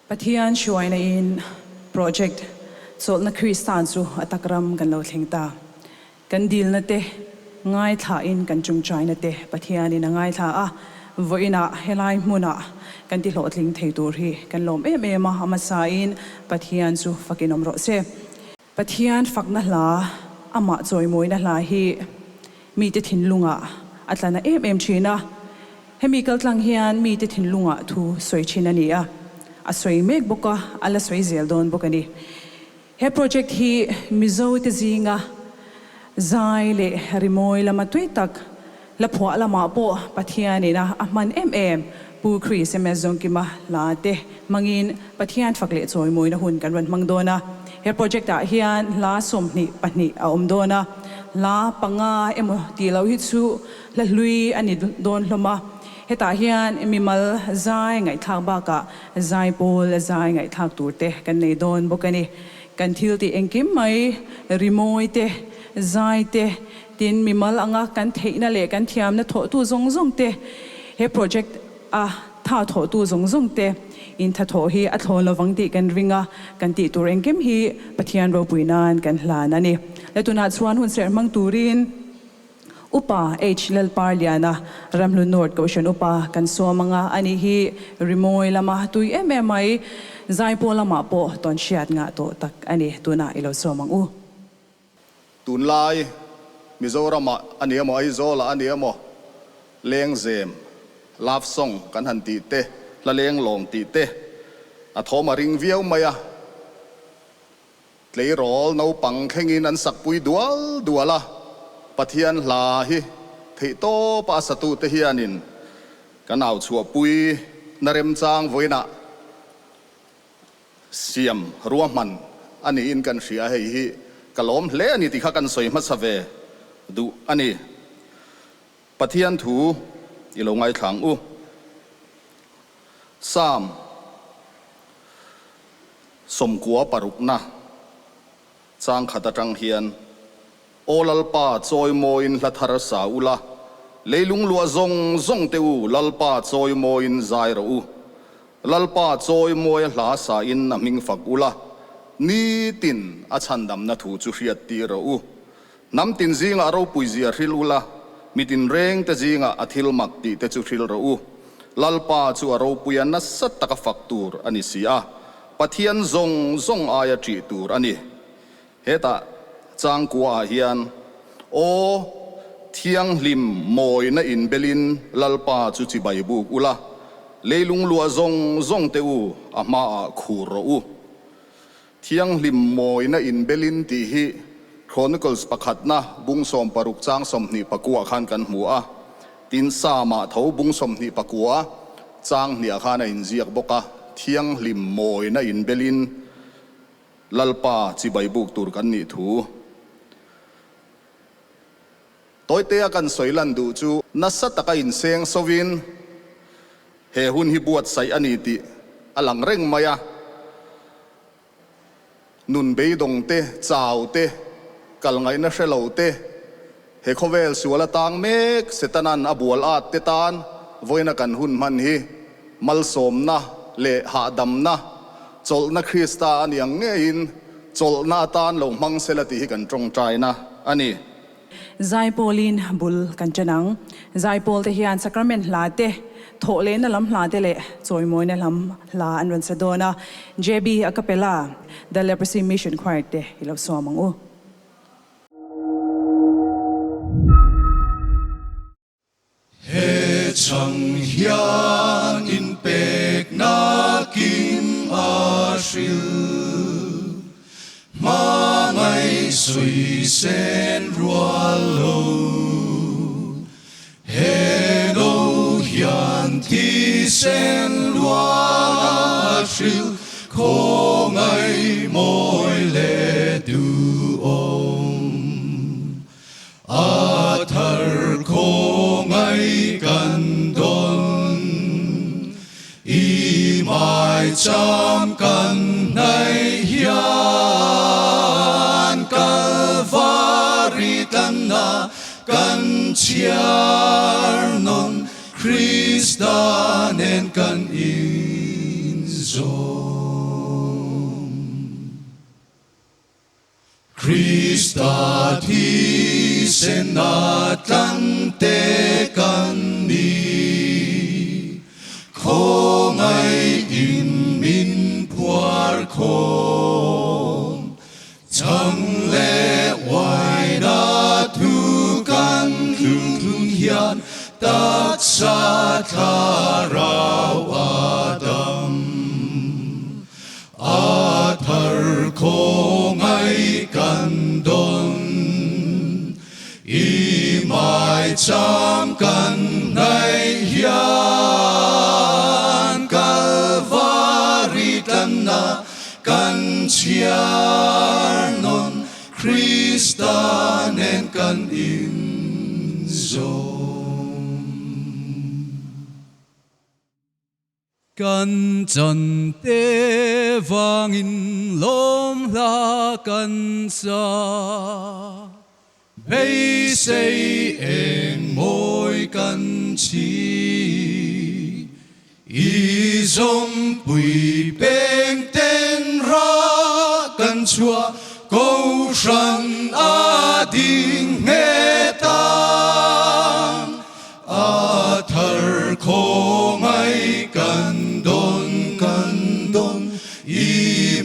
Pathian hruaina in project chawlhna Kristan chu a tak ram kan lo thleng ta. Kan dilna te ngaithla in kan chungchaina te Pathian in a ngaithla a, vawiinah helai hmunah kan ti hlawhtling thei tur hi kan lawm em em a, a hmasa in Pathian chu fakin awm rawh se. Pathian fakna hla, amah chawimawina hla hi mite thinlungah a tla na em em thin a. Hemi kaltlang hian mite thinlungah thu sawi thin a ni a, a sawi mek bawk a, a la sawi zel dawn bawk a ni. He project hi Mizote zinga zai leh rimawi lama tui tak, hla phuah lamah pawh Pathianin a a hman em em Pu Chris MS Zawngkima hla te hmangin Pathian fak leh chawimawina hun kan rawn hmang dawn a. He project ah hian hla 22 a awm dawn a, hla panga emaw tih loh hi chu hla hlui a ni dawn hlawm a. Hetah hian mimal zai ngaihthlak bakah zai pawl zai ngaihthlak tur te kan nei dawn bawk a ni. Kan thil tih engkim mai rimawi te, zai te, tin mimal anga kan theihna leh kan thiamna thawhtu zawng zawng te, he project a tha thawhtu zawng zawng te in tha thawh hi a thlawn lovang tih kan ring a, kan tih tur engkim hi Pathian ropui nan kan hlan a ni. Le tunah chuan hun serh hmang turin Upa H. Lalparliana, Ramhlun North Kohhran Upa kan sawm anga a nih hi rimawi lama tui em em mai, zaipawl lamah pawh tawn hriat ngah tawh tak a ni. Tunah i lo sawm ang u. Tunlai Mizoramah a ni emaw Aizawlah a ni emaw lengzem, love song, kan han tih te, hla lenglawng tih te a thawm a ring viau mai a. Tleirawl naupang thlengin an sakpui dual dual a, Pathian hla hi theihtawpa a satute hianin kan au chhuahpui na remchang vawiinah siam ruahman a niin kan hria a, hei hi ka lawm hle a ni tih kha kan sawi hmasa ve duh a ni. Pathian thu i lo ngaithla ang u. Psalm 96 chang khat atang hian, Aw Lalpa, chawimawiin hla thar sa ula, leilung luah zawng zawng te u, Lalpa chawimawiin zai rawh u. Lalpa chawimawia hla sain a hming fak ula, nitin a chhandamna thu chu hriattir rawh u. Hnam tin zingah ropui zia hril ula, mi tinreng te zingah a thil mak tih te chu hril rawh u. Lalpa chu a ropuia nasa taka fak tur a ni si a, Pathian zawng zawng aia ṭih tur a ni. Hetah changkua ah hian, Aw, thianghlim mawina inbelin Lalpa chu chibai buk ula, leilung luah zawng zawng te u a hmaah khur rawh u. Thianghlim mawina inbelin tih hi Chronicles pakhatna bung 60 chang 29 khan kan hmu a, tin Psalm-ah tho bung 29 chang hniah khan a inziak bawk a, Thianghlim mawina inbelin Lalpa chibai buk tur kan nih thu. Tawitea kan sawi lan duh chu nasa taka inseng sovin he hun hi buatsaih a ni tih a lang reng mai a. Nun beidawng te, chau te, kal ngaihna hre lo te, he khawvel sual atang mek Setanan a bual at te tan vawiina kan hun hman hi malsawmna leh hahdamna, chawlhna Krista a ni ang ngeiin chawlhna atan lo hmang sela tih hi kan tawngtaina a ni. Zaipawlin bul kan ṭan ang. Zaipawl te hian Sacrament hla te, thawhlehna lam hla te leh chawimawina lam hla an rawn sa dawn a. JB A Cappella, The Leprosy Mission Choir te i lo sawm ang u. He chang hian inpekna kim a hril, hmangaih sawi sen rual lo. He no hian thisen luan a hril, khawngaih mawi leh duhawm. A thar khawngaih kan dawn, i maicham kan hnaih hian Kalvari tlanna kan chhiar nawn, Krista nen kan inzawm. Zawm. Krista thisen a tlante kan ni, khawngaih in min phuar khawm. Chhang leh uain a thu kan thlung hian taksa thlarau a dam. A thar khawngaih kan dawn, i maicham kan hnaih hian Kalvari tlanna kan chhiar nawn Krista nen kan inzawm. Kan chan te vangin lawm hla kan sa. Beisei eng mawi kan chhi. I zawmpui peng ten ra kan chhuah Kohhran a ding nghet ang. A thar khawngaih kan dawn kan dawn i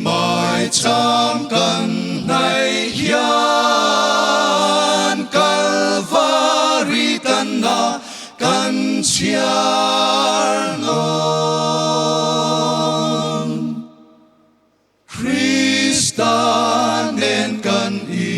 maicham kan hnaih hian Kalvari tanna kan chhiar nawn. Krista nen kan inzawm.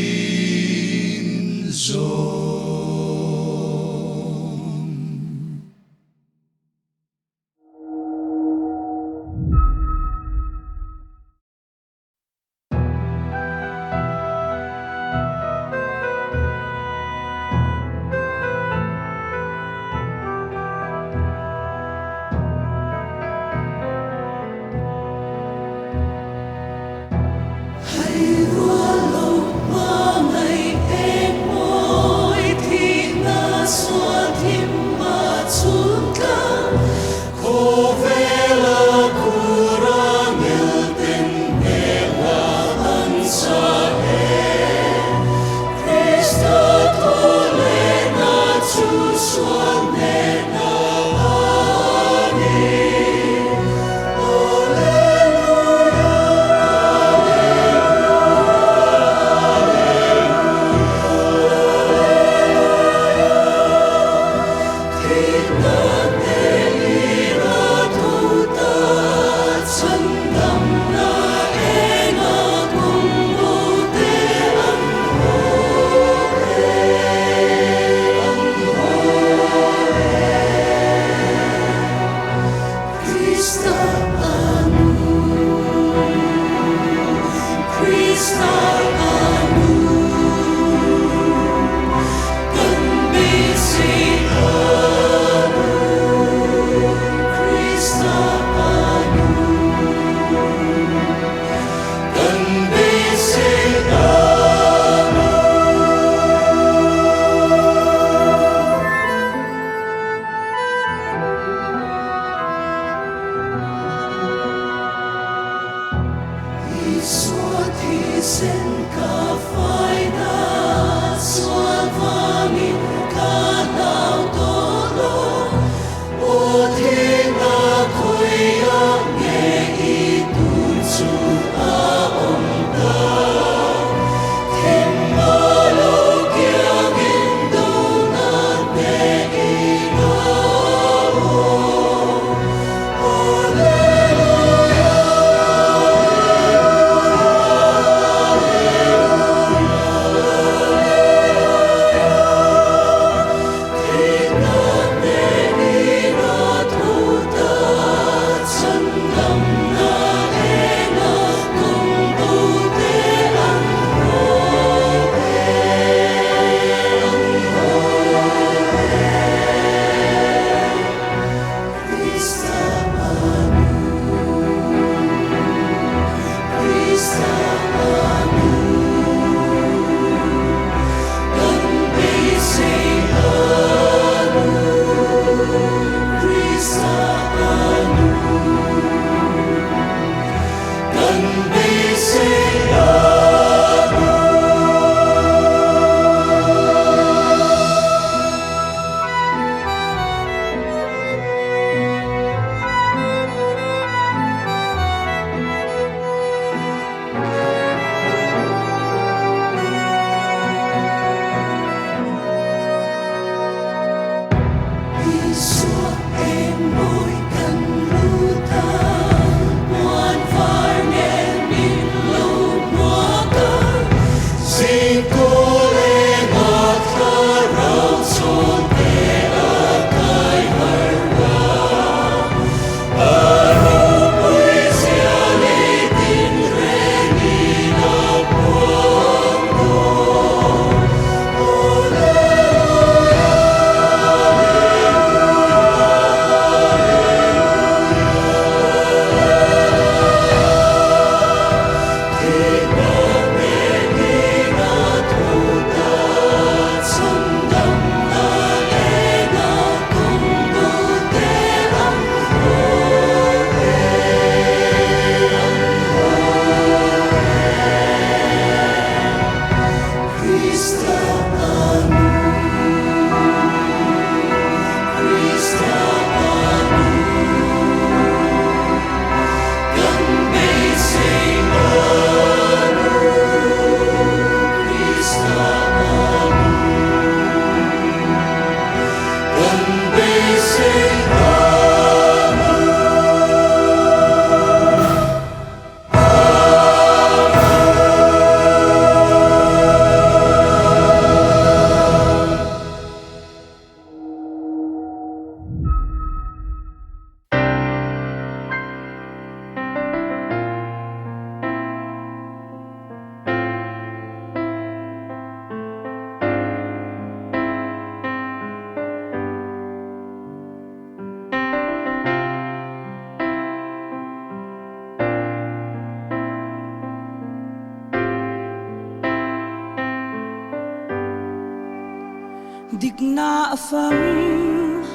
Dikna a fam,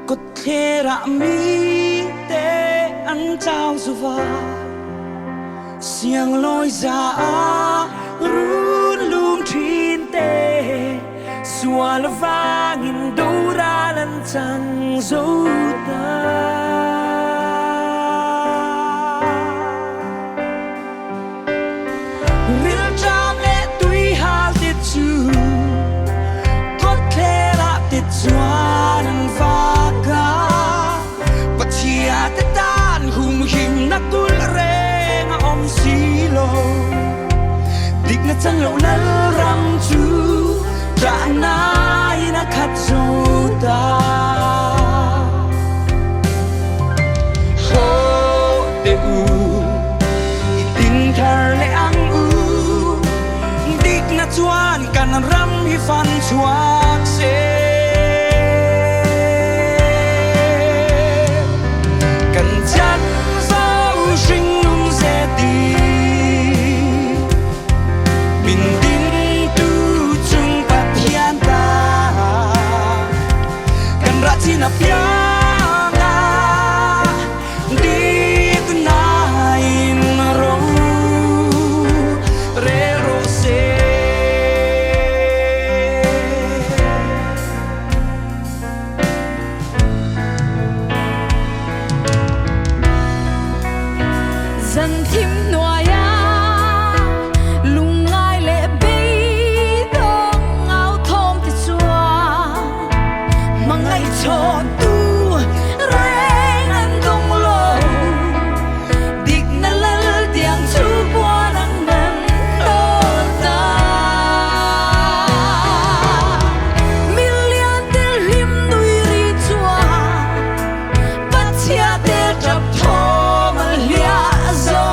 kawtthlerah mite an chau zuva, sianglawi za a run lung thin te, sual vangin doral an chang zo ta. Rilṭam leh tuihal te chu kawtthlerah te chuan an vak a, Pathia te tan humhimna kulh reng a awm si lo. Dikna chan loh Lalram chu ṭahnain a khat zo ta. Haw teh u, i ding thar leh ang u, dikna chuan kan ram hi fan chhuak se. Kan chan zo hringnun ze ti, min dingtu chung Pathian ta. Kan rah chin a piang a, diknain ro rel rawh se. Zan thim hnuaia lungngai leh beidawng au thawm te chuan hmangaih chhawntu reng an dawng lo. Dikna lal tiang chu puan ang nan dawn ta. Million te hlim nui ri chuan Pathia te tap thawm a hliah zo.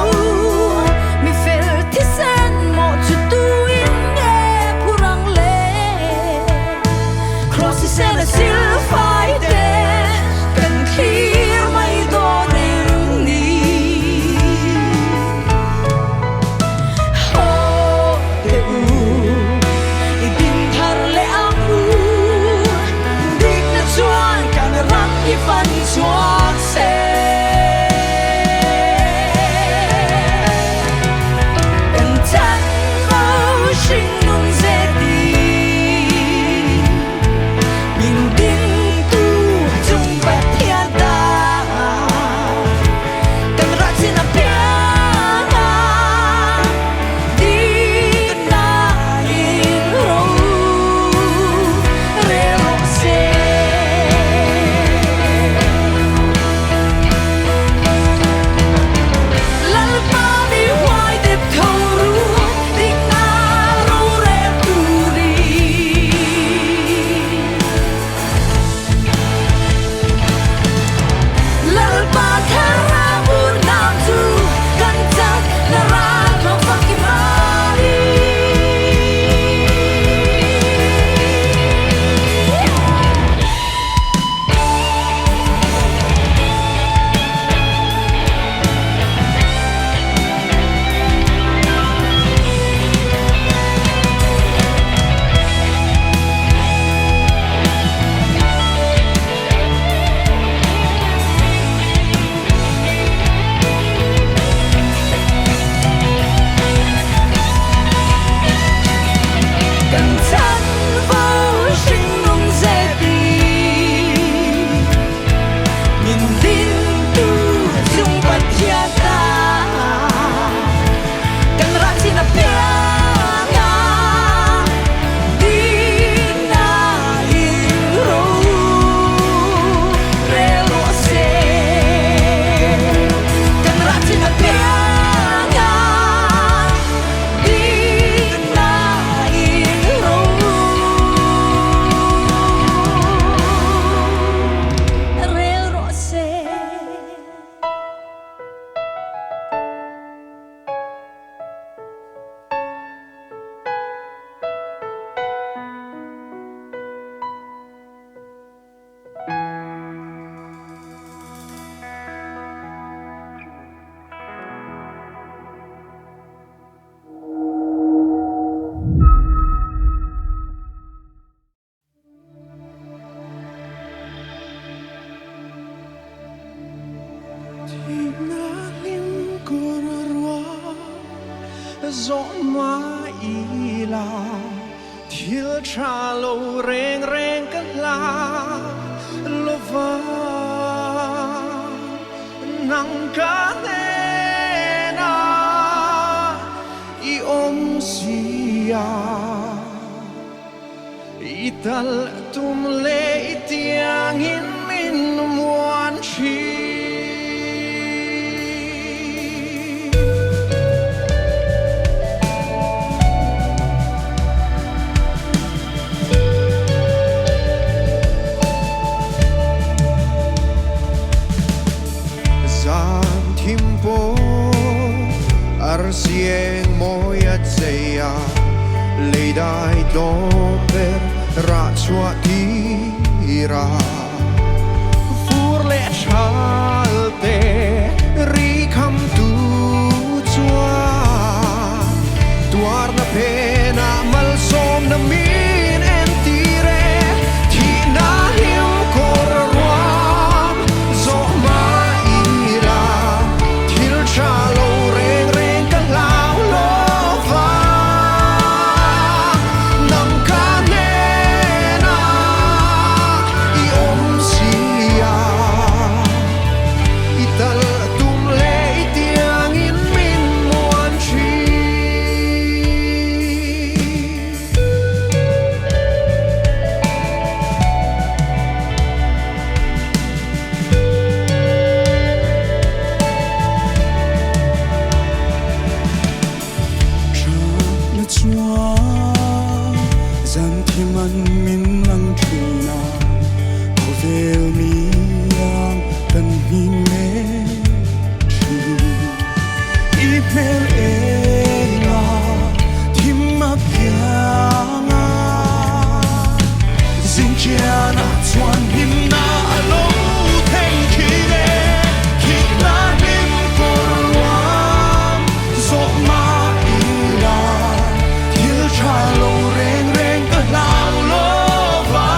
Thihna hlim kur rual zawh mah ila thil tha lo reng reng ka hlau lova nang ka hnenah i awm sia. I tal tum leh i tiangin min muan thin. Zan thim pawh arsi eng mawi a chei a, lei dai tlawm ber rah chhuah tir a. Fur leh thal te ri kham tu chuan tuarna phenah malsawmna min entir e. Thihna hlim kawr ruam zawh mah ila thil tha lo reng reng ka hlau lo va. Nang ka hnenah i awm si a, i tal tum leh i tiangin min muan thin. Thatna chuan zan thim an min lang thin a, khawvel mi ang kan hnim leh thin. I hmel enga thim a kiang a, zingchiana chuan himna a lo thleng thin e. Thihna hlim kawr ruam zawh mah ila, thil tha lo reng reng ka hlau lo va.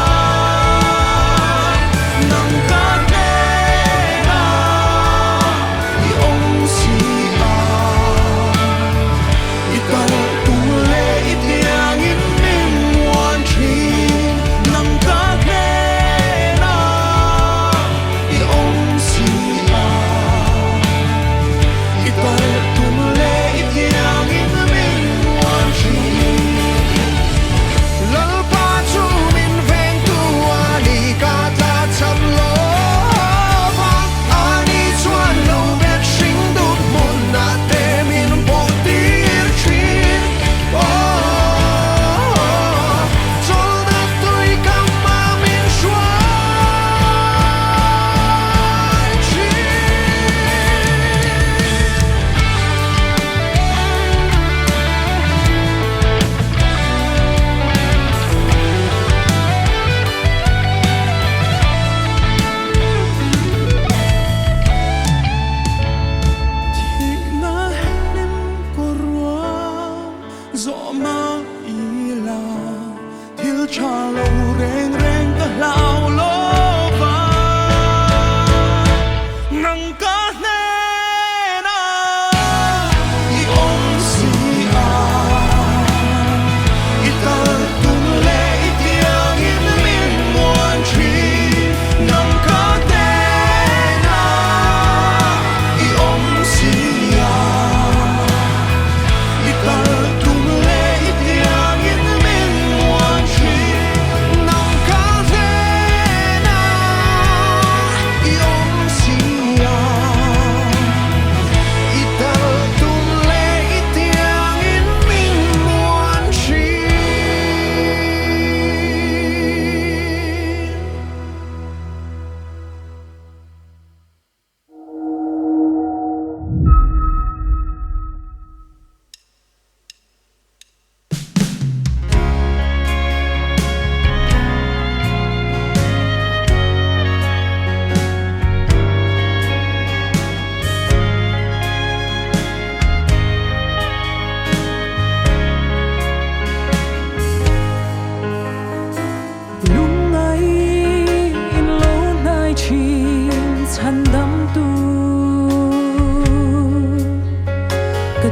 Nang ka hnenah i awm si a, i tal tum leh i tiangin min muan thin. Nang ka hnenah i awm si a, i tal tum leh i tiangin min muan thin. Lalpa chu min vengtu a ni, ka tla cham lo va. Ani chuan lo bet hring dut hmunah te min pawh tir thin. Aw, chawlhna tui kam a min hruai thin. Thihna hlim kawr ruam zawh mah ila, thil tha lo reng reng ka hlau lo va. Nang ka hnenah i awm si a, i tal tum leh i tiangin min muan thin. Nang ka hnenah i awm si a, i tal tum leh i tiangin min muan thin. Nang ka hnenah i awm si a.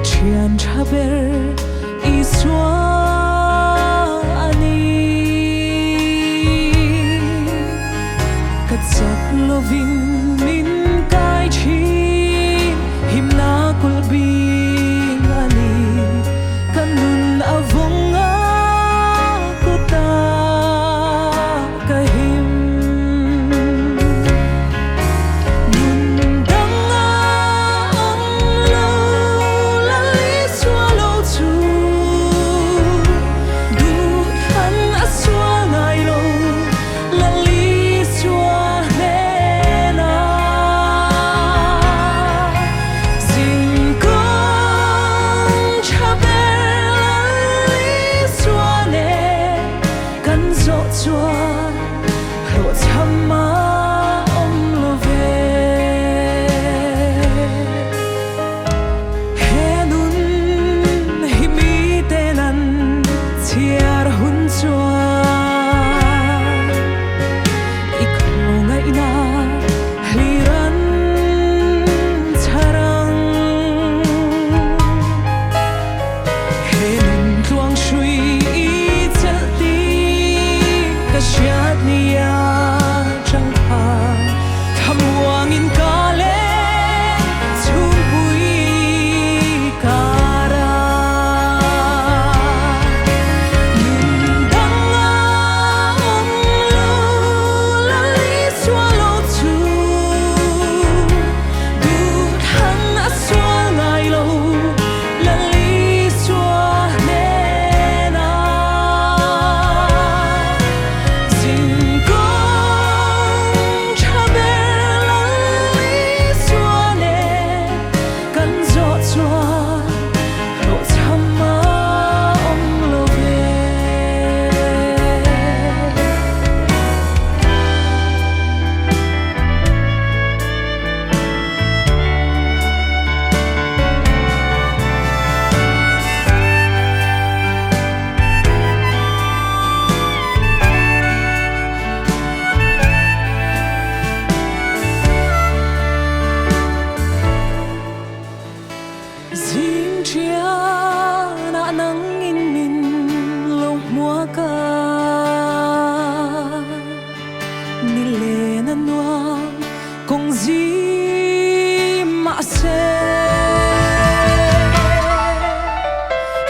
Ka thian tha ber Isua a ni. Ka chak lovin min kai thin, himna kulhbing a ni. Ka nun a vawng a kuta ka him. Nun dang a awm lo, Lal Isua lo chu. Duhthlan a sual ngai lo, Lal Isua hnena. Zingkawng tha ber Lal Isua nen kan zawh chuan hlawhchham a awm lo ve. He nun hi mi ten an chhiar hun chuan i khawngaihna hlir an chhar ang. He nun tluang hrui i chelh tih ka hriat nia chang kha, thamuangin ka leng chhungpui kara. Nun dang a awm lo, Lal Isua lo chu. Duhthlan a sual ngai lo, Lal Isua hnena. Zingkawng tha ber Lal Isua nen kan zawh chuan hlawhchham a awm lo ve. Zing thian a nang in min lo hmuak a, ni len a nuam kawng zim mahse.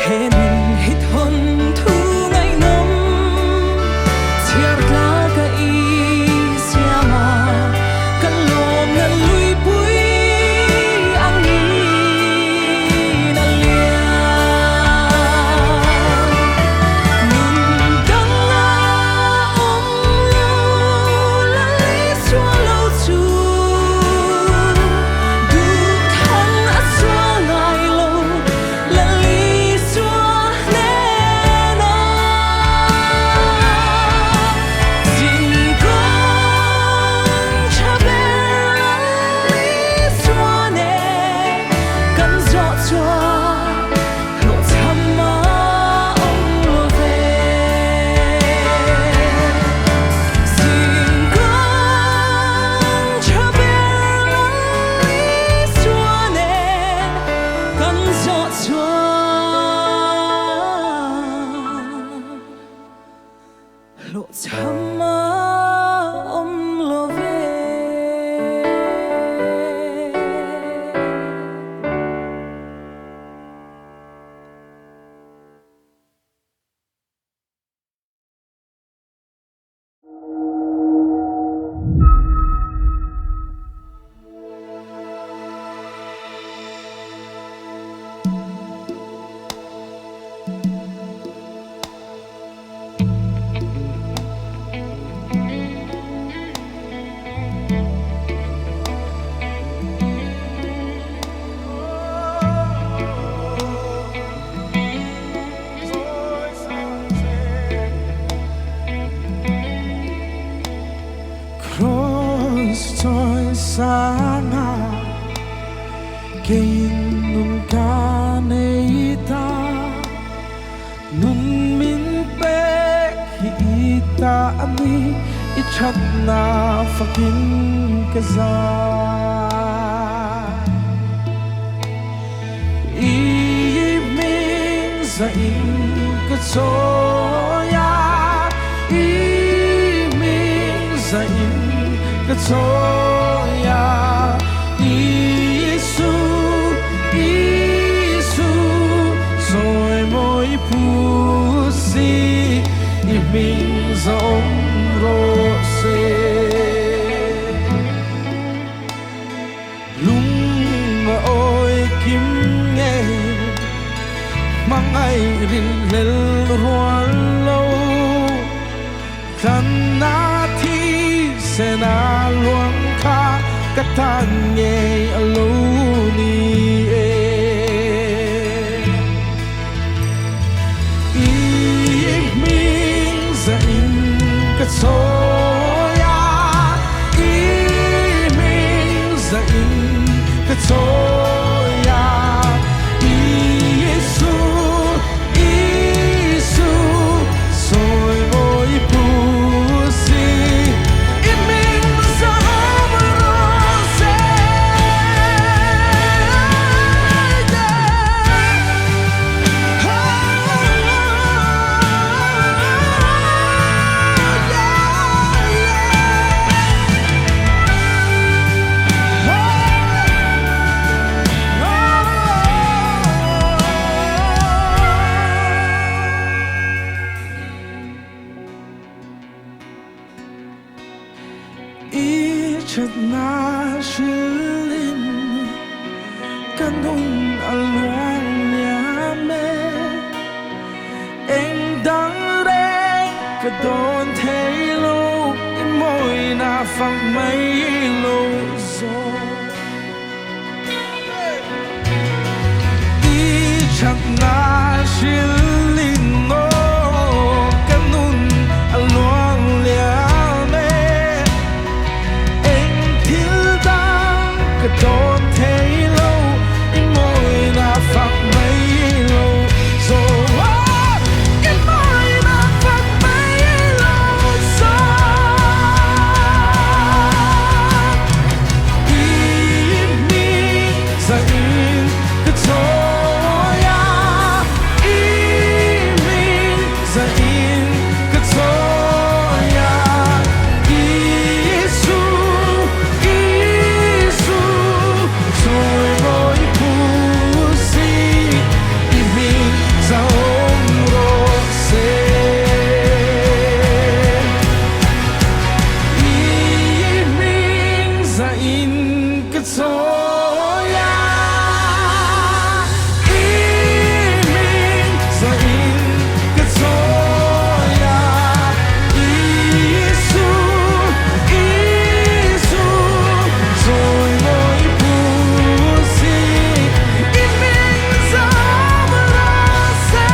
He nun hi thawn thu ngaihnawm, chhiar tlak a i siam a, ka lawm na luipui ang in a lian. Nun dang a awm lo, Lal Isua lo chu. Duhthlan a sual ngai lo, Lal Isua hnena. Zingkawng tha ber Lal Isua nen kan zawh chuan hlawhchham a awm lo ve. Zingkawng tha ber Lal Isua nen kan zawh chuan hlawhchham a awm lo ve. Cross chawi sanga keiin nun ka nei ta, nun min pek hi i ta a ni, i thatna fakin ka zai. I zain ka chawi a, i hming zain ka chawi a, Isu, Isu, sawi mawi phu si, i hming zawm rawh se. Lung a awi kim nge hmangaih rinhlel rual lo Tlanna thi sena luang kha ka tan ngei a lo ni e. I hming zain ka chawi a, i hming zain ka chawi a, Isu, Isu, sawi mawi pu si, i hming zahawm rawh se. I thatna hrilhin ka nun a luang liam e, Eng dang reng ka dawn thei lo, I mawina fak mai lo zawk. I thatna hrilhin aw ka nun a luang liam e, Eng thil dang ka dawn thei lo, I mawina fak mai lo zawk. I mawina fak mai lo zawk. I hming zain ka chawi a, i hming zain ka chawi a, Isu, Isu, chawi mawi phu si, i hming zahawm rawh se. I hming zain ka chawi a, i hming zain ka chawi a, Isu, Isu, chawi mawi phu si, i hming zahawm rawh se.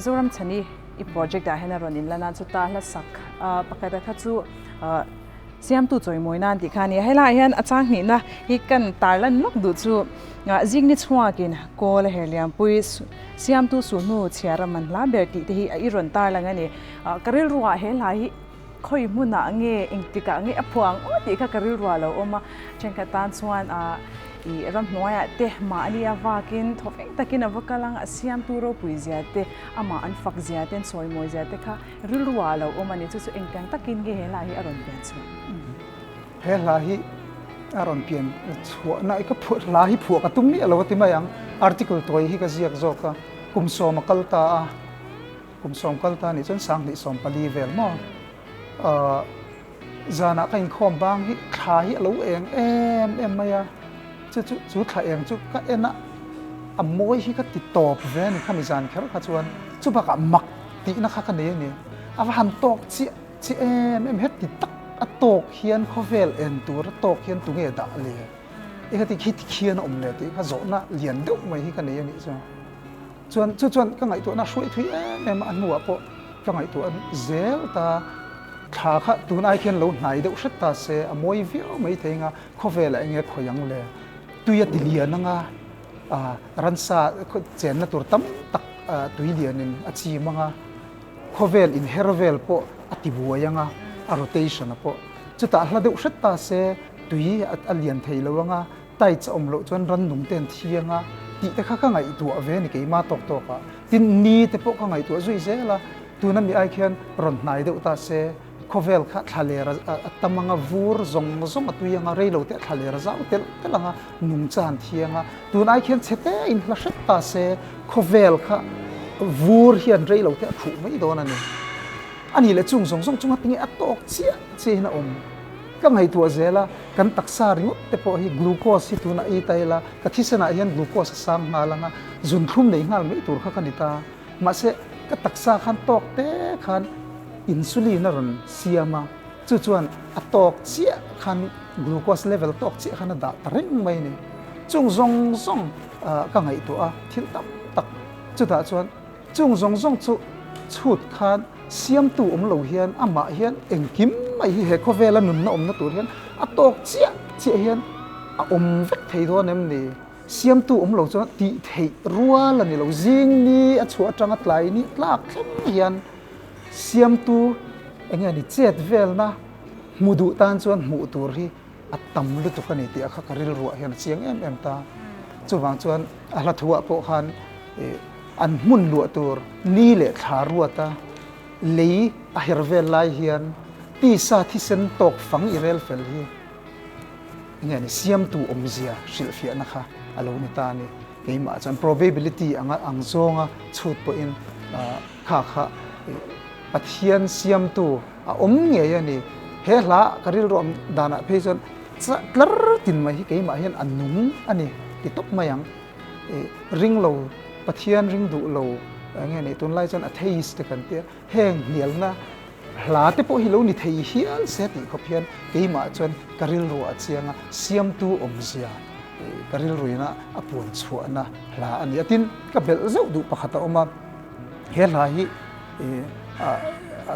Zoram Chhani i project ah hian a rawn inlan a, chuta hla sak pakhat a kha chu Siamtu chawimawi nan tih kha a ni a. Helaiah hian a chang hnihna hi kan tarlan lawk duh chu zingni chhuakin kawl a her liampui Siamtu suhnu chhiar a man hla ber tih te hi a i rawn tarlang a ni. Ka rilruah he hla hi khawi hmunah nge engtikah nge a phuah ang aw tih kha ka rilruah a lo awm a. Thenkhat tan chuan ih ramhnuaiah te mahni a vakin thawveng takin a va kal ang a, Siamtu ropui zia te amah an fak zia te an sawimawi zia te kha Rilruah a lo awm a ni, chu chu engtiang takin nge he hla hi a rawn pian chhuah? He hla hi a rawn pian chhuahna i ka phuah hla hi phuah ka tum miah lo a ti mai ang. Article tawi hi ka ziak zawk a, kum sawm a kal ta a, kum sawm kal ta nih chuan sanghnih 14 vel maw? Ahh zanah ka inkhawm bang hi thla hi a lo eng em em mai a, chu chu chu thla eng chu ka en a, a mawi hi ka ti tawp ve a ni khami zan kher kha chuan chubakah mak Tihna kha ka nei a ni. A va han tawk chiah chiah em em heti tak a tawk hian khawvel en tur a tawk hian tunge dah le? Eng ati khi tikhian a awm le tih kha zawhna lian deuh mai hi ka nei a nih chu. Chuan chu chuan ka ngaihtuahna hruai thui em em a, a hnuah pawh ka ngaihtuah zel ta. Thla kha tun ai khian lo hnai deuh hret ta se a mawi viau mai thei anga khawvelah eng nge khawi ang le? Tui a ti lian anga ransa chenna tur tam tak tui lianin a chim anga khawvel inher vel pawh a ti buai anga a rotation a pawh chutah hla deuh hret ta se tui a lian thei lo anga tides a awm loh chuan rannung te an thi anga tih te kha ka ngaihtuah ve a ni keimah tawk tawk ah. Tin ni te pawh ka ngaihtuah zui zel a, tuna mi ai khian rawn hnai deuh ta se khawvel kha thla ler a tam anga vur zawng zawng a tui anga reilo te thla ler a zau telh telh anga nungcha an thi anga tun ai khian chhe te in hla hret ta se khawvel kha vur hian reilo te a khuh mai dawn a ni. A nih leh chung zawng zawng chunga tinge a tawk chiah chiah in a awm. Ka ngaihtuah zel a, kan taksa ringawt te pawh hi glucose hi tunah ei ta ila, ka thisenah hian glucose a sang nghal ang a, zunthlum nei nghal mai tur kha ka ni ta. Mahse, ka taksa khan tawk te khan insulin a rawn siam a, chu chuan a tawk chiah khan glucose level tawk chiah khan a dah ta reng mai a ni. Chung zawng zawng ka ngaihtuah a, thil tam tak chutah chuan Chung zawng zawng chu chhut khan siamtu awm lo hian amah hian engkim mai hi he khawvela nunna awmna tur hian a tawk chiah chiah hian a awm vek thei dawn em ni? Siamtu awm lo chuan tih theih rual a ni lo. Zing ni a chhuah atanga tlai ni tlak thleng hian siamtu eng nge ni chet velna hmu duh tan chuan hmuh tur hi a tam lutuk a ni tih a kha ka rilruah hian a chiang em em ta. Chuvang chuan a hla thuah pawh khan An hmun luah tur ni leh thla ruata lei a her vel lai hian tisa thisen tawk fang i rel fel hi nge ni siamtu awmzia hrilhfiahna kha a lo ni ta a ni. Keimah chuan probability anga ang zawnga chhut pawhin kha kha Pathian siamtu a awm ngei a ni. He hla ka rilruam danah phei chuan tlar tin mai hi keimah hian a nung a ni ti tawp mai ang. Ring lo, Pathian ring duh lo nge ni tunlai chuan atheist te kan tia, heng hnialna hla te pawh hi lo ni thei hial se tih khawp hian keimah chuan ka rilru a chiang a, siamtu awmzia ka rilruina a puan chhuahna hla a ni a. Tin, ka belh zeuh duh pakhat a awm a, he hla hi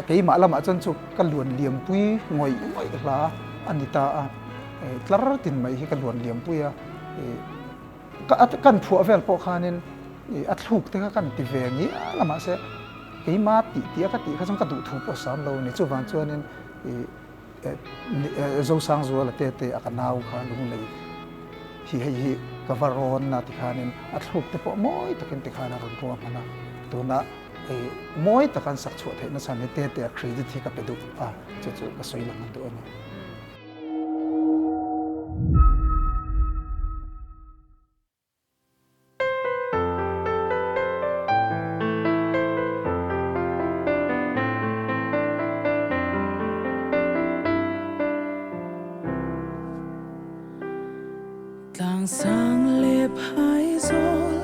keimah lamah chuan chu ka luan liampui ngawih ngawih hla a ni ta a, tlar tin mai hi ka luan liampui a. Kan phuah vel pawh khanin a thluk te kha kan ti ve ngial a mahse keima tih tih a ka tih kha chuan ka duh thu pawh sam lo a ni. Chuvang chuanin Zosangzuala te te a ka nau kha lunglei hi hei hi ka va rawn a tikhanin a thluk te pawh mawi takin tikhan a rawn ruah hman a. Tunah mawi taka an sak chhuah theih nasa ni te te a credit hi ka pe duh a, chu chu ka sawi lang duh a ni. Tlang sang leh phai zawl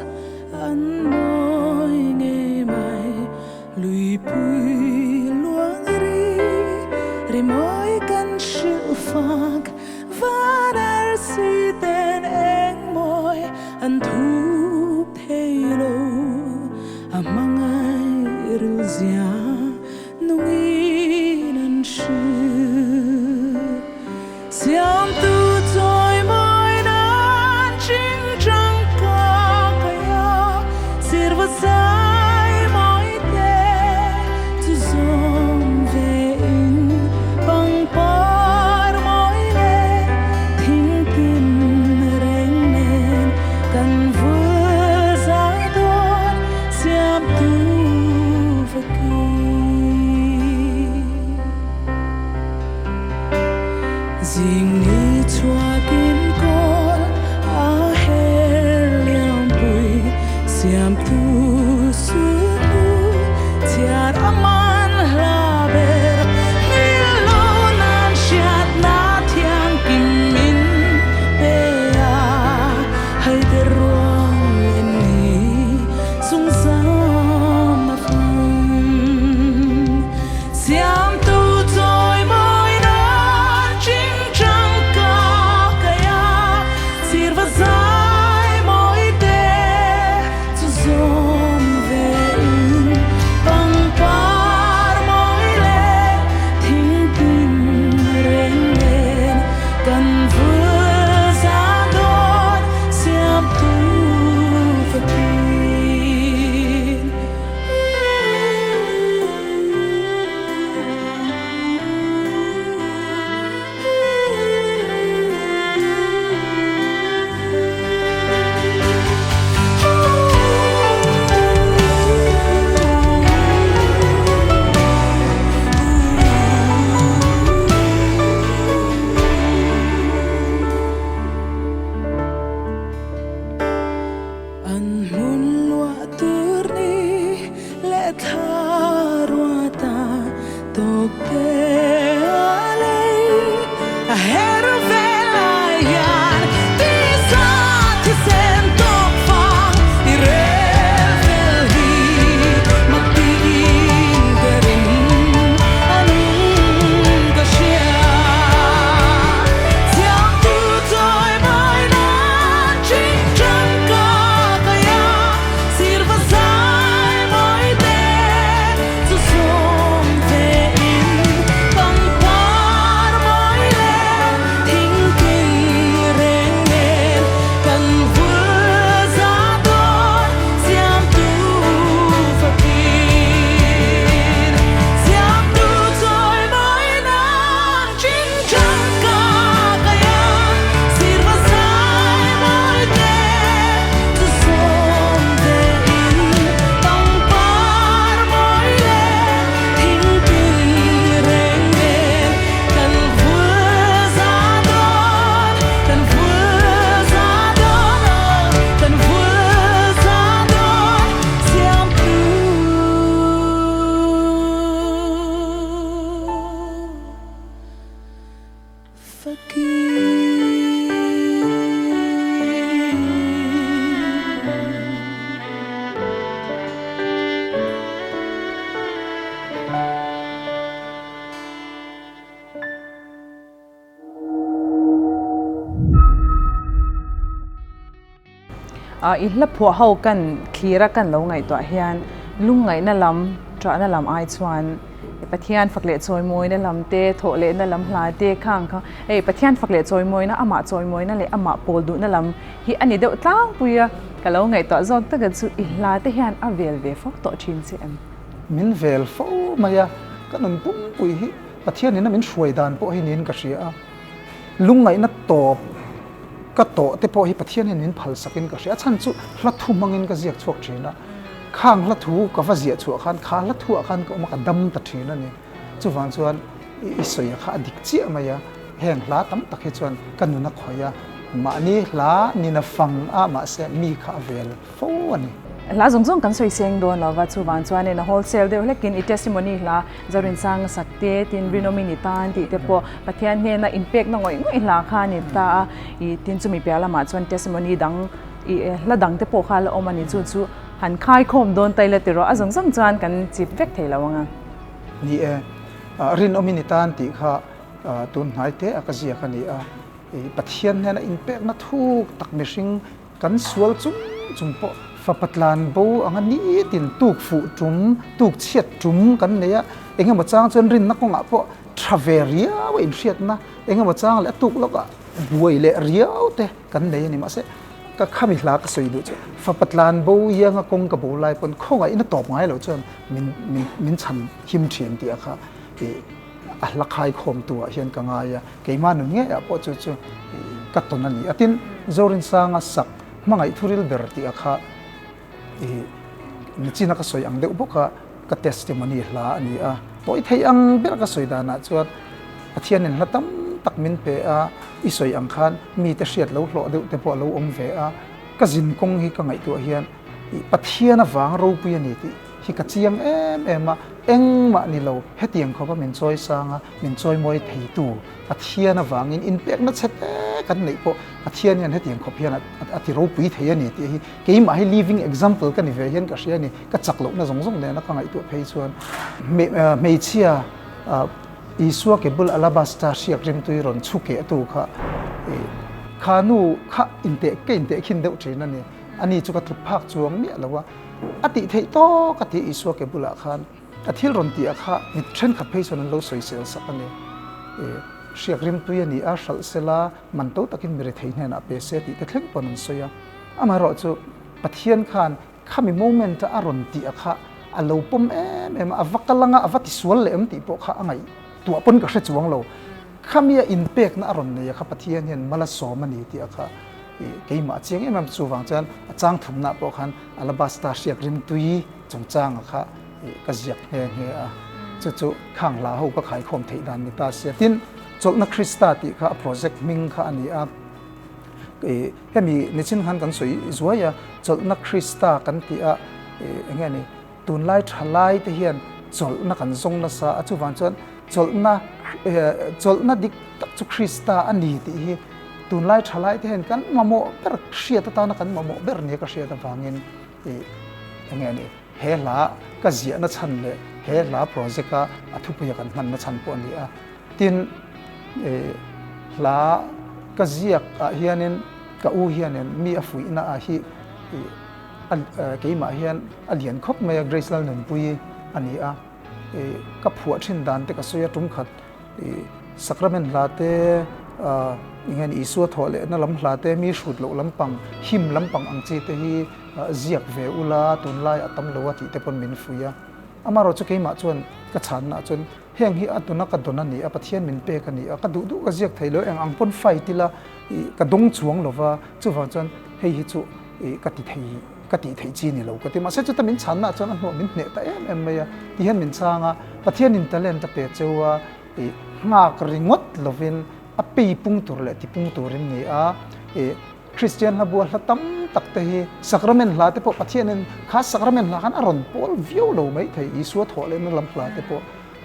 an mawi ngei mai Luipui luang ri rimawi kan hrilh fak van arsi ten eng mawi an thup thei lo a hmangaih rilzia nungin an hrilh. Siamtu chawi mawi nan ching chang ka kai a, sirva zai mawi te chu zawm ve in, pangpar mawi leh thing tin reng nen kan vul zai dawn siamtu vakin. Zing ni chhuakin kawl a her liampui siamtu sutu chhiar a man hla ber Ngilo nan hriatna thianghlim min pe a haider ruang lem ni zungzam a fang. Siamtu chawi mawi nan ching chang Tawk te a lei a her ve lai hian tisa thisen tawk fang i rel fel hi mak tiin ka ring a nung ka hria. Thiamtu chawi mawi nan ching tangka kaia sirva zai mawi te chu sawm ve in pangpar mawi leh thingpui reng nen kan vul za dawn siamtu fakin siamtu chawi mawi nan ching tangka kaia sirva zai mawi te chu sawm ve in pangpar mawi leh thingpui reng nen kan vul za dawn kan vul za dawn aw kan vul za dawn siamtu I hla phuah ho kan thlir a kan lo ngaihtuah hian lungngaihna lam ṭahna lam ai chuan Pathian fak leh chawimawina lam te, thawh lehna lam hla te khang kha hei Pathian fak leh chawimawina, amah chawimawina leh amah pawl duhna lam hi a ni deuh tlangpui a, ka lo ngaihtuah zawk taka chu i hla te hian a vel ve fo tawh thin che em? Min vel fo mai a, ka nun pumpui hi Pathianin a min hruai dan pawh hi niin ka hria a, lungngaihna tawp ka tawh te pawh hi Pathianin min phalsakin ka hria a, chhan chu hla thu hmangin ka ziak chhuak thin a. Khang hla thu ka va ziah chhuah khan kha hla thuah khan ka awm a, ka dam ta thin a ni. Chuvang chuan i sawi a kha a dik chiah mai a, heng hla tam tak hi chuan ka nun a khawih a, mahni hla nina fang a mahse mi kha a vel fo a ni. Hla zawng zawng kan sawi seng dawn lo va, chuvang chuanin a wholesale deuh hlekin i testimony hla Zorinsanga sak te, tin Rinawmi ni tan tih te pawh Pathian hnena inpekna ngawih ngawih hla kha a ni ta a, i tin chumi piah lamah chuan testimony dang I hla dang te pawh kha la awm a ni, chu chu han khai khawm dawn ta ila tiraw, a zawng zawng chuan kan chip vek thei lo ang a. Ni e, rinawm i ni tan tih kha tun hnai te a ka ziak a ni a, i Pathian hnena inpekna thuk tak mihring kan sual chung chung pawh fapa tlan bo anga nitin tuk fuh tum, tuk chhiat tum kan nei a, engemaw chang chuan rinna kawngah pawh tha ve riau a inhriatna, engemaw chang leh a tuk lawkah buai leh riau te kan nei a ni. Mahse, ka khami hla ka sawi duh chu fapa tlan bo ianga kawng ka bo lai pawn khawngaih in a tawp ngai lo chuan min min min chhan him thin tih a kha ih a hla khai khawm tu ah hian ka ngai a, keimah nun ngei ah pawh chu chu ih ka tawn a ni a. Tin, Zorinsanga sak hmangaih thuril ber tih a kha ih nichina ka sawi ang deuh bawk a, ka testimony hla a ni a, tawi thei ang ber ka sawi danah chuan Pathianin hla tam tak min pe a, i sawi ang khan mite hriat lo hlawh deuh te pawh a lo awm ve a, ka zin kawng hi ka ngaihtuah hian ih Pathian avang ropui a ni tih hi ka chiang em em a, engmah ni lo hetiang khawpa min chawi sang a, min chawi mawi theitu Pathian avangin inpekna chhe te kan neih pawh Pathian hian hetiang khawp hian a ti ropui thei a ni tih hi keimah hi living example ka ni ve hian ka hria a ni. Ka chak lohna zawng zawng nena ka ngaihtuah phei chuan hmeichhia Isua ke bul alabasta hriak rimtui rawn chhu keh tu kha kha nu kha inteh ka inteh khin deuh thin a ni. Ani chu ka tluk phak chuang miah lo a, a tih theih tawk a ti Isua ke bulah khan a thil rawn tih ah kha mi thenkhat phei chuan an lo sawisel sak a ni. Hriak rimtui a ni a, hralh sela man to takin mi rethei hnenah pe se tih te thleng pawn an sawi a. Amaherawhchu Pathian khan Khami moment a a rawn tih a kha a lo pawm em em a, a va kal anga a va tisual leh em tih pawh kha a ngaihtuah pawn ka hre chuang lo. Khami a inpekna a rawn nei a kha Pathian hian mal a sawm a ni tih a kha ih keimah a chiang em em chuvang chuan a chang thumna pawh khan alabasta hriak rimtui chungchang a kha ih ka ziak nghe nghe a, chu chu khang hla ho ka khaikhawm theih dan ni ta sia. Tin, Chawlhna Krista tih kha a project hming kha a ni a. Hemi nichin khan kan sawi zuai a, chawlhna Krista kan tih a, eng nge ni, tunlai thalai te hian chawlhna kan zawng nasa a, chuvang chuan chawlhna chawlhna dik tak chu Krista a ni tih hi tunlai thalai te hian kan mamawh ber hriat atana kan mamawh ber nia ka hriat avangin ih enge a ni he hla ka ziahna chhan leh he hla project a a thupuia kan hmanna chhan pawh a ni a. Tin, hla ka ziak ah hianin ka u hianin mi a fuihna ah hi keimah hian a lian khawp mai a, Grace Lalnunpuii a ni a. Ka phuah thin dan te ka sawi a, tum khat Sacrament hla te, eng Isua thawh lehna lam hla te, mi hrut loh lampang, him lampang ang chi te hi ziak ve ula, tunlai a tam lo a tih te pawn min fuih a. Amaherawhchu chu keimah chuan ka chhanna ah chuan Heng hi a duna ka dawn a ni a, Pathian min pek a ni a, ka duh duh ka ziak thei lo, eng ang pawn fight ila ih ka dawng chuang lo va, chuvang chuan hei hi chu ih ka ti thei ka tih theih chi ni lo ka ti. Mahse chuta min chhanna ah chuan a hnuah min hneh ta em em mai a, ti hian min chhang a, Pathianin talent a pe cheu a, ih nghak ringawt lovin a pei pung tur leh ti pung turin ni a, ih Kristian hla bua hla tam tak te hi sacrament hla te pawh Pathianin kha sacrament hla khan a rawn pawl viau lo mai thei, Isua thawh lehna lam hla te pawh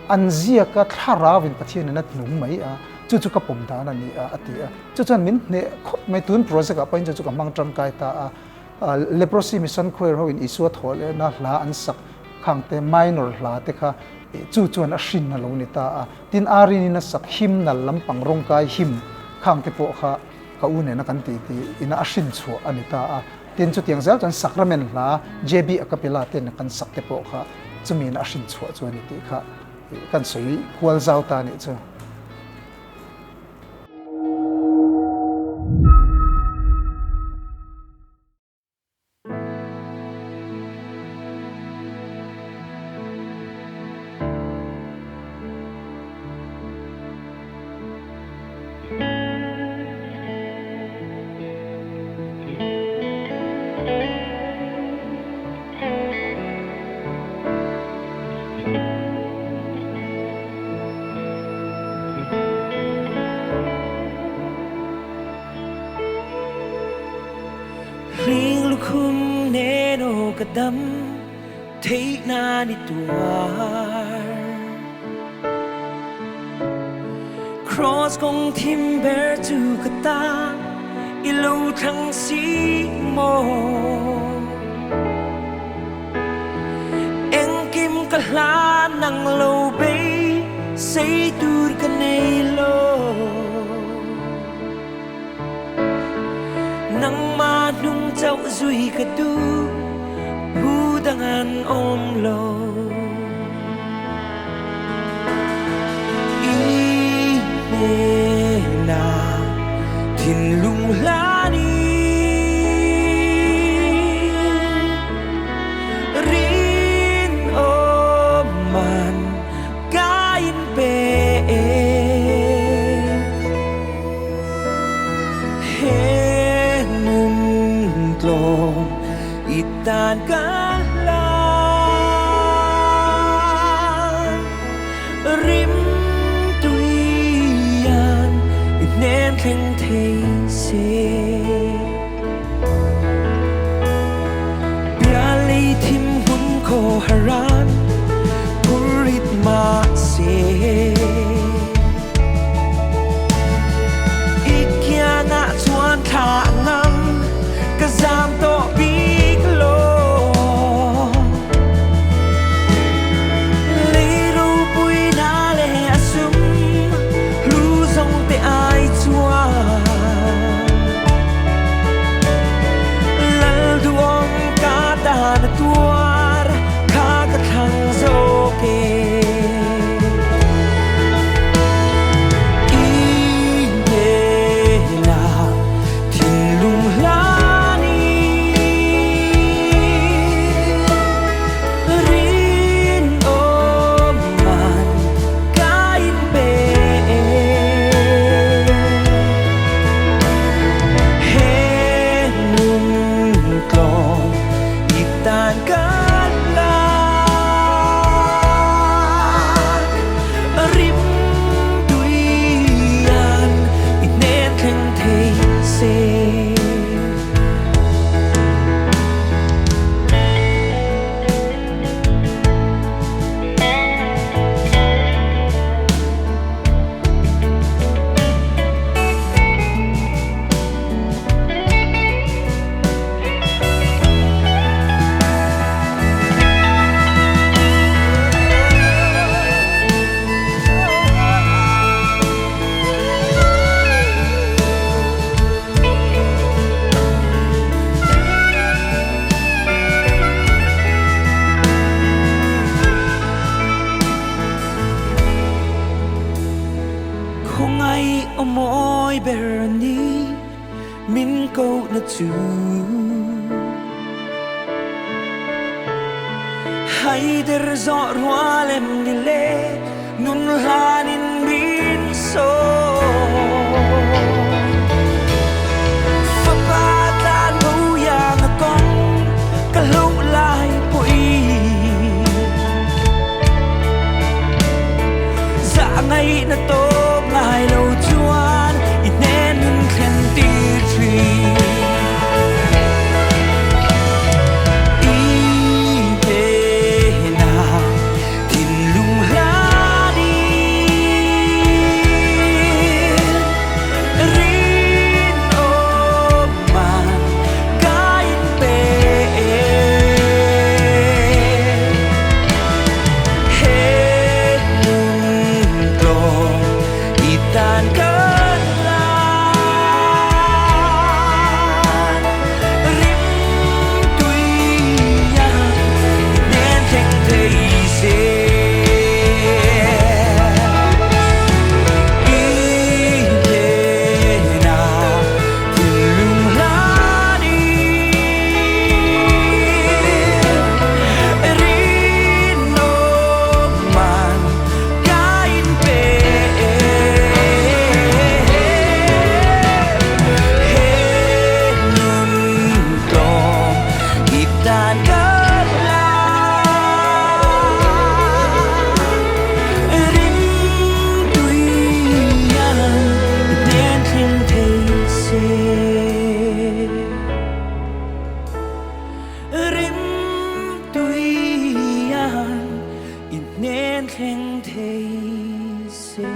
an ziak a, thlarauin Pathianin a hnung mai a, chu chu ka pawm dan a ni a, a ti a. Chu chuan min hneh khawp mai, tun project ah pawhin chu chu ka hmang tangkai ta a, Leprosy Mission Choir hoin Isua thawh lehna hla an sak khang te, minor hla te kha chu chuan a hrin a lo ni ta a, tin Arinin a sak hymnal lampang rawngkai hymn khang te pawh kha Ka u nena kan tih tih ina a hrin chhuah a ni ta a, tin chutiang zel chuan Sacrament hla JB Acapella ten kan sak te pawh kha chumi ina a hrin chhuah chu a ni tih kha kan sawi kual zau ta a nih chu. Hling lukhum nen aw ka dam theih nan i tuar Cross kong thim ber chu ka ta i lo thlang si maw Engkim ka hlan nang lo bei sei tur ka nei lo Nangmah hnung chauh zui ka duh, phu dang an um lo. I hnenah thinlung hlan in rinawm man ka in pe. He nun tlawm i tan ka hlan Rim tuian i hnen thleng thei se Bia lei thim hun khaw haran Phurit mah se I kiangah chuan thla a ngam, ka zam tawh bik lo. Lei ropuina le a sum, hlu zong te ai chuan. Lal duang ka dan a tuar, kha ka thlang. Zai aw mawi ber a ni min kohna chu. Haider zawh rual em ni le nun hlanin min sawn. Fapa tlan bo iang a kawng ka hloh lai pawhin. Zah ngaihna tawp ngai lo chuan i hnen min thlen tir thin. I hnenah thinlung hlanin rinawman ka inpe. He lungtlawm i tan ka hlan rim tui a hnen thleng thei se. I hnenah thinlung hlanin rinawman ka inpe. He nuntlawm i tan ka hlan rim tui an i hnen thleng thei se. Rim tui an i hnen thleng thei se.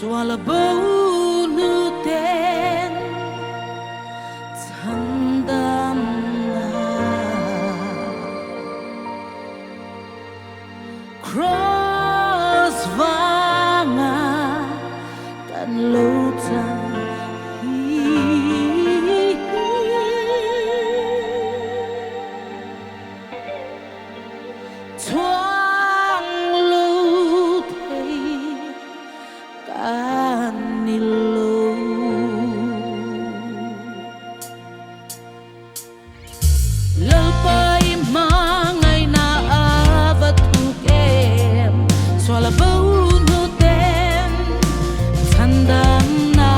Sual bo nu ten chhandamna Kraws vanga kan lo chan hi. Chuang lo thei kan ni lo. Lalpa i hmangaihna a va thuk em, sual a bo hnu ten chhandamna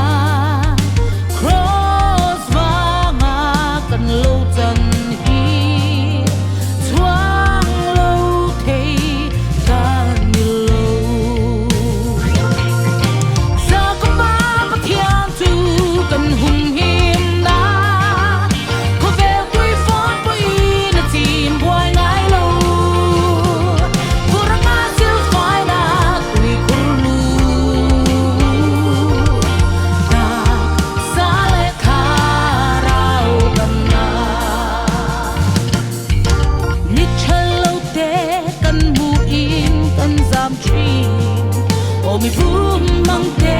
Kraws vanga kan lo chan hi chuang lo thei kan ni lo. Jakoba Pathian chu kan humhimna, khawvel tuifawn pawhin a chim buai ngai lo. Vuranga silfaina tuikhur lu, taksa leh thlarau damna. Ni thalo te kan hmuhin kan zam thin, aw mi bum mang te.